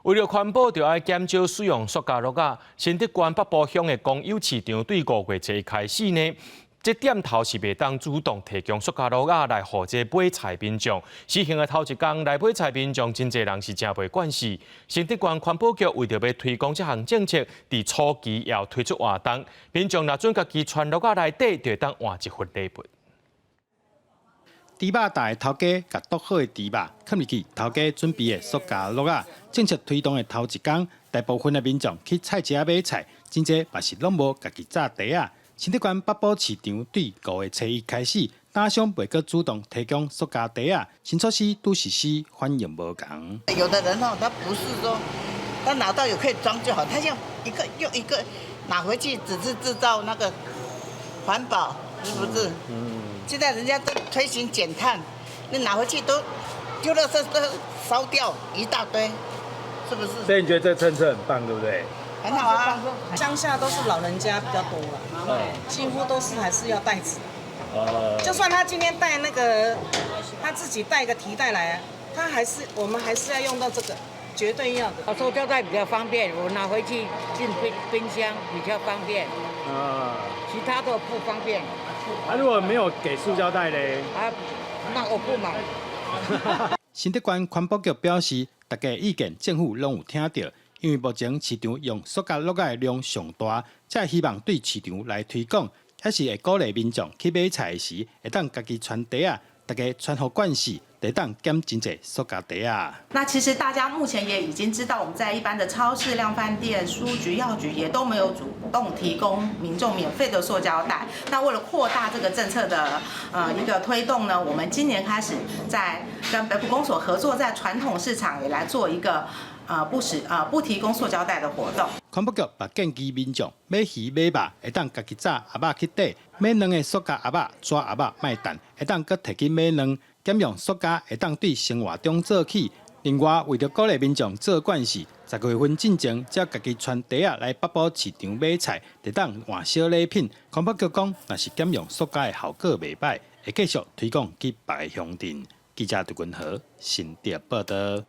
為著環保，就愛減少使用塑膠罌仔。新竹縣北埔鄉的公有市場對五月初開始呢，這店頭是袂當主動提供塑膠罌仔來予這買菜民眾。試行的頭一工來買菜民眾，真濟人是誠袂慣勢。新竹縣環保局為著欲推廣這項政策，佇初期也有推出活動，民眾若準家己傳罌仔來綴，就會當換一份禮物。豬肉店頭家共剁好的豬肉，囥入去頭家準備的塑膠罌仔。政策推動的頭一工，大部分的民眾去菜市仔買菜，真濟嘛是攏無家己紮袋仔。新竹縣北埔市場對五月初一開始，攤商袂閣主動提供塑膠袋仔，新措施拄實施反應無仝。有的人哦，他不是說他拿到有可以裝就好，他要一個又一個拿回去，只是製造那個環保，是不是？嗯。現在人家都推行減碳，你拿回去都丟垃圾都燒掉一大堆，是不是？所以你覺得這政策很棒，對不對？很好啊。鄉下都是老人家比較多了，幾乎都是還是要袋子。就算他今天帶那個，他自己帶個提袋來，他還是我們還是要用到這個，絕對要的。塑膠袋比較方便，我拿回去進冰冰箱比較方便。啊，其他的不方便。啊，如果沒有給塑膠袋咧？啊，那我不買。新竹縣環保局表示，大家意見政府攏有聽著，因為目前市場用塑膠罌仔的量上大，才希望對市場來推廣，抑是會鼓勵民眾去買菜時，會當家己傳袋仔，大家傳予慣勢，會當減真濟塑膠袋仔。那其實大家目前也已經知道，我們在一般的超市、量販店、書局、藥局也都沒有主動提供民眾免費的塑膠袋。那為了擴大這個政策的一個推動呢，我們今年開始在跟北埔公所合作，在傳統市場也來做一個不提供塑膠袋的活動。環保局嘛建議民眾買魚買肉會當家己紮盒仔去綴，買卵的塑膠盒仔、紙盒仔莫擲，會當閣提去買卵，減用塑膠會當對生活中做起。另外，為著鼓勵民眾做慣勢，10月份進前，只要家己傳袋仔來北埔市場買菜，就當換小禮品。環保局講，若是減用塑膠的效果袂䆀，會繼續推廣去別个鄉鎮。記者杜君和新竹報導。